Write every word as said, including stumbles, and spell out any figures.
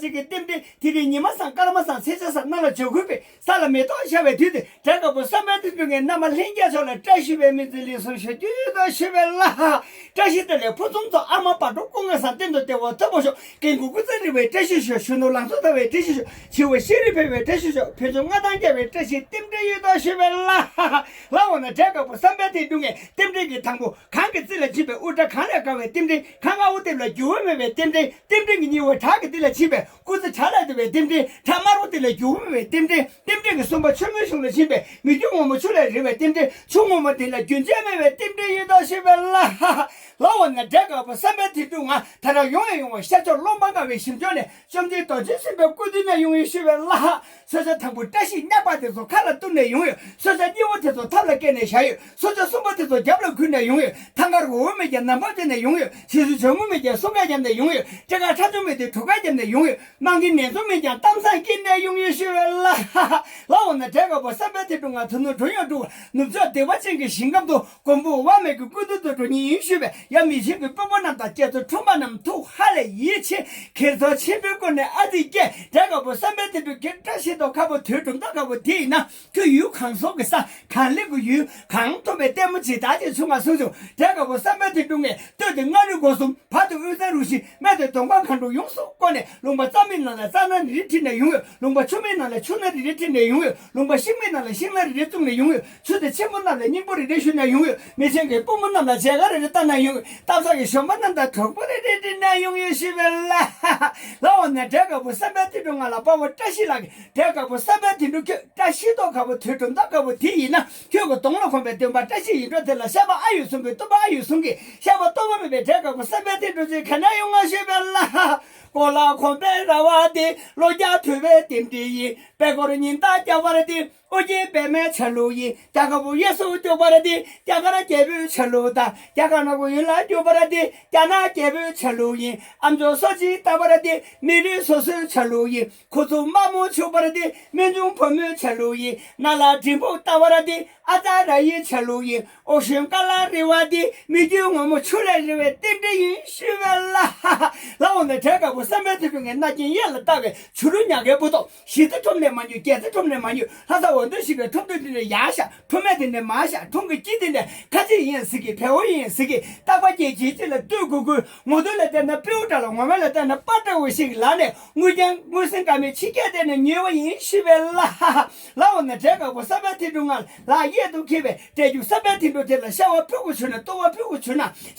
ཅིག་གི་རྟེན་འབྲེལ་དེ་རིང་ཉི་མ་བཟང་སྐར་མ་བཟང་ཚེས་བྱ་བཟང་གནམ་ལ་འཇའ་གུར་པའི་ས་ལ་མེ་ཏོག་ཤར་བའི་དུས་དེ། བྲག་དཀར་པོ་བསམ་འཕེལ་དོན་གྲུབ་ངས་མནའ་མ་ལྷན་རྒྱས་ཚོ་ལ་བཀྲ་ཤིས་པའི་སྨོན་ཚིག་ལེགས་སོ་ཞུ་རྒྱུ་ཡོད་དོ་ཞུས་པས་ལ། བཀྲ་ཤིས་བདེ་ལེགས་ཕུན་སུམ་ཚོགས། ཨ་མ་བག་དྲོ་སྐུ་ངལ་བཟང་། གཏན་དུ་བདེ་བ་ཐོབ་པར་ཤོག། རྒན་རྒོན་སྐུ་ཚེ་རིང་བའི་བཀྲ་ཤིས་ཤོག། གཞོན་ནུ་ལང་ཚོ་དར་བའི་བཀྲ་ཤིས་ཤོག། བྱིས་པ་ཤེས་རིག་འཕེལ་བའི་བཀྲ་ཤིས་ཤོག། ཕན་ཚུན་མངའ་ཐང་རྒྱས་པའི་བཀྲ་ཤིས། རྟེན་འབྲེལ་ཡོད་དོ་ཞུས་པས་ལ། ལ་འོ་ན་བྲག་དཀར་པོ་བསམ་འཕེལ་དོན་གྲུབ་ངས་རྟེན་འབྲེལ་གྱི་དང་པོ། གངས་ཀྱི་རྩེ་ལ་ཕྱིན་པས་དབུ་སྐྲ་གངས་ལས་དཀར་བའི་རྟེན་འབྲེལ། གངས་དཀར་པོ་དེ་ལ་འགྱུར་བ་མེད་པའི་རྟེན་འབྲེལ། རྟེན་འབྲེལ་གྱི་གཉིས་པ་བྲག་གི་དེ་ལ་ཕྱིན་པས་སྐུ་ཚེ་བྲག་ལ་དུད་པའི་རྟེན་འབྲེལ། བྲག་དམར་པོ་དེ་ལ་འགྱུར་བ་མེད་པའི་རྟེན་འབྲེལ། རྟེན་འབྲེལ་གྱི་གསུམ་པ་ཆུ་སྨན་གཞུང་ལ་ཕྱིན་པས་མི་རྒྱུ་ངོ་མ་ཆུ་ལས་རིང་བའི་རྟེན་འབྲེལ། ཆུ་ངོ་མ་དེ་ལ་རྒྱུན་ཆད་མེད་པའི་རྟེན་འབྲེལ་ཡོད་དོ་ཞུས་པས་ལ། ལ་འོ་ན་བྲག་དཀར་པོ་བསམ་འཕེལ་དོན་གྲུབ་ང་ད་རང་ཡོང་ཡང་ཡོང་བ་ཤར་ཕྱོགས་ཀློང་པ་ལྔ་པའི་ཞིང་ཕྱོགས་ནས། བཅོམ་ལྡན་རྡོ་རྗེ་སེམས་དཔའི་སྐུ་མདུན་ནས་ཡོང་ཡོད་ཞུས་པས་ལ། གསོལ་ཇ་དང་པོ་བཀྲ་ཤིས་སྙེག་པ་དེ་ཚོ་ཁ་ལ་གཏུགས་ནས་ཡོང་ཡོད། གསོལ་ཇ་གཉིས་པ་དེ་ཚོ་ཐབ་ལ་བཀལ་ནས་བཞག་ཡོད། གསོལ་ཇ་གསུམ་པ་དེ་ཚོ་རྒྱབ་ལ་འཁུར་ནས་ཡོང་ཡོད། ཐང་དཀར་འོ་མེད་ཀྱང་ནམ་ཕབ་བྱས་ནས་ཡོང་ཡོད། ཕྱིས་སུ་ཇོ་མོ་མེད་ཀྱང་སྲུང་སྐར་བརྒྱབ་ནས་ཡོང་ཡོད། སྤྲེལ་དཀར་ཁྲ་ཆུང་མེད་དེ་དུག་དཀར་བརྒྱབ་ནས་ཡོང་ཡོད། རྨང་གི་ནེ་ཙོ་མེད་ཀྱང་གཏམ་བཟང་སྐྱེས་ནས་ཡོང་ཡོད་ཞུས་པས་ལ། ལ་འོ་ན་བྲག་དཀར་པོ་བསམ་འཕེལ་དོན་གྲུབ་ང་ད་དུང་འགྲོ་ཡང་འགྲོ་བ། ནུབ་ཕྱོགས་བདེ་བ་ཅན་གྱི་ཞིང་ཁམས་སུ། མགོན་པོ་དབང་མེད་ཀྱི་སྐུ་མདུན་དུ་འགྲོ་ཉིན་ཡིན་ཞུས་པས། ཡབ་མི་ཆེན་གྱི་དཔོན་པོ་རྣམས་དང་སྐྱེ་ཚུལ་ཁྲོམ་པ་རྣམས་ཐུགས་ཧ་ལས་ཡིད་ཆེས། ཁྱེད་ཚོ་ཆེན་པོའི་སྐུ་ནས་ཨ་ཙི་སྐྱེས། བྲག་དཀར་པོ་བསམ་འཕེལ་དོན་གྲུབ་ཁྱེད་བཀྲ་ཤིས་སྟོབས་ཁ་པོ་དུས་གྲུབ་མཐའ་ཁ་པོ་དེ་ཡིན་ན། ཁྱོད་ཡུལ་གང་སོགས་ཀྱི་ས། གང་ལེགས་ཀྱི་ཡུལ། གང་མཐོན་པའི་ལྟད་མོ་ཇི་ལྟར་ཅིག་བྱུང་བ་གསུངས་བྱུང་། བྲག་དཀར་པོ་བསམ་འཕེལ་དོན་གྲུབ་ངས། སྟོད་དེ་མངའ་རིས་སྒོ་གསུམ། བར་དུ་དབུས་གཙང་རུ་བཞི། སྨད་དེ་གདོང་པ་མཁའ་འགྲོ་ཡོངས་སུ་བསྐོར་ནས། ལུང་པ་རྩྭ་མིག་ནང་ལ་རྩྭ་སྣ་རེ་རེ་ཁྲིད་ནས་ཡོང་ཡོད། ལུང་པ་ཆུ་མིག་ནང་ལ་ཆུ་སྣ་རེ་རེ་ཁྲིད་ནས་ཡོང་ཡོད། ལུང་པ་ཤིང་མིག་ནང་ལ་ཤིང་སྣ་རེ་རེ་བཙུགས་ནས་ཡོང་ཡོད། ཆུ་དེ་ཆེན་པོ་རྣམས་ལ་སྙིང་པོ་རེ་རེ་བཤུས་ནས་ཡོང་ཡོད། མི་ཆེན་གྱི་དཔོན་པོ་རྣམས་ལ་མཇལ་ཁ་རེ་རེ་བཏང་ནས་ཡོང་ཡོད། གཏམ་བཟང་གི་གཞོན་པ་རྣམས་དང་གྲོགས་པོ་རེ་རེ་བསྒྲིགས་ནས་ཡོང་ཡོད་ཞུས་པས་ལ། ལ་འོ་ན་བྲག་དཀར་པོ་བསམ་འཕེལ་དོན་གྲུབ་ང་ལ་དཔའ་བོ་བཀྲ་ཤིས་ལགས་ཀྱིས། བྲག་དཀར་པོ་བསམ་འཕེལ་དོན་གྲུབ་ཁྱོད་བཀྲ་ཤིས་སྟོབས་ཁ་པོ་དུས་གྲུབ་མཐའ་ཁ་པོ་དེ་ཡིན་ན། ཁྱོད་ཀྱི་གདོང་ལ་གོན་པའི་སྟོན་པ་བཀྲ་ཤིས་ཡིད་འཕྲོག་དེ་ལ། ཤ་པ་ཨ་ཡོད་གསུང་གི་སྟོན་པ་ཨ་ཡོད་གསུང་གི། ཤ་པ་སྟོན་པ་མེད་པའི་བྲག་དཀར་པོ་བསམ་འཕེལ་དོན་གྲུབ་ཅིག་ག་ནས་ཡོང་ང་ཞུས་པས་ལ། གོ་ལ་གོམ་པའི་ར་བ་དེ། ལོ་བརྒྱ་ཐུབ་པའི་རྟེན་འབྲེལ་ཡིན། པད་སྐོར་ཉི་ཟླ་རྒྱ་བར་དེ། ཨོ་རྒྱན་པདྨའི་ཆ་ལུགས་ཡིན། རྒྱ་དཀར་པོ་གཡས་སུ་སྐྱོད་པར་དེ། རྒྱ་གར་རྒྱལ་པོའི་ཆ་ལུགས་དང་། རྒྱ་གར་ནག་པོ་ཡུལ་ལ་སྐྱོད་པར་དེ། རྒྱ་ནག་རྒྱལ་པོའི་ཆ་ལུགས་ཡིན། ཨམ་ཅོག་སོ་གཅིག་བཏགས་པར་དེ། མི་རིགས་སོ་སོའི་ཆ་ལུགས་ཡིན། ཁུ་ཚུར་དམར་མོ་འཁྱུག་པར་དེ། སྨན་ཆུང་བུ་མོའི་ཆ་ལུགས་ཡིན། ན་ལ་འབྲས་བུ་བཏགས་པར་དེ། ཨ་ཙ་ར་ཡི་ཆ་ལུགས་ཡིན། ཨོ་ཤོན་ཀ་ལ་རི་བ་དེ། མི་རྒྱུ་ངོ་མ་ཆུ་ལས་རིང་བའི་རྟེན་འབྲེལ་ཡིན་ཞུས་པས་ལ། ལ་འོ་ན་བྲག་དཀར་པོ་བསམ་འཕེལ་དོན་གྲུབ་ངས་རྣ་རྒྱན་གཡས་ལ་བཏགས་པའི་བྱུ་རུ་ཉག་གའི་སྤུ་མདོག་ཞི་རྩེ་ཁྲོམ་ནས་མ་ཉོས། རྒྱལ་རྩེ་ཁྲོམ་ནས་མ་ཉོས། ལྷ་ས་འོ་འདོད་ཞིག་གི་ཁྲོམ་སྡེ་འདི་ནས་ཡར་བཞག། ཁྲོམ་མེད་དེ་ནས་མར་བཞག། ཁྲོམ་གྱི་དཀྱིལ་དེ་ནས་ཁ་ཆེ་ཡིན་ཟེར་གི། བལ་བོ་ཡིན་ཟེར་གི། རྟག་པ་སྐྱེ་རྗེས་གཅིག་ལ་ལྟོས་དགོས་དགོས། ངོ་དོན་ལ་བལྟས་ན་སྤྲེའུ་འདྲ་ལ། ངོ་མ་ལ་བལྟས་ན་སྤ་འདྲ་བོ་ཞིག་ལ་ནས། དངུལ་རྐྱང་དངུལ་སེང་དཀར་མོའི་ཕྱི་སྐད་བལྟས་ནས་ཉོས་པ་ཡིན་ཞུས་པས་ལ། ལ་འོ་ན་བྲག་དཀར་པོ་བསམ་འཕེལ་དོན་གྲུབ་ང་ལ་གཡས་སུ་འཁྱིལ་བའི་འབྲས་རྒྱུག་བསམ་འཕེལ་དོན་གྲུབ་དེ་ལ་ཤ་བ་ཕུལ་དགོས་བྱུང་ན། ལྟོ་བ་ཕུལ་དགོས་བྱུང་ན།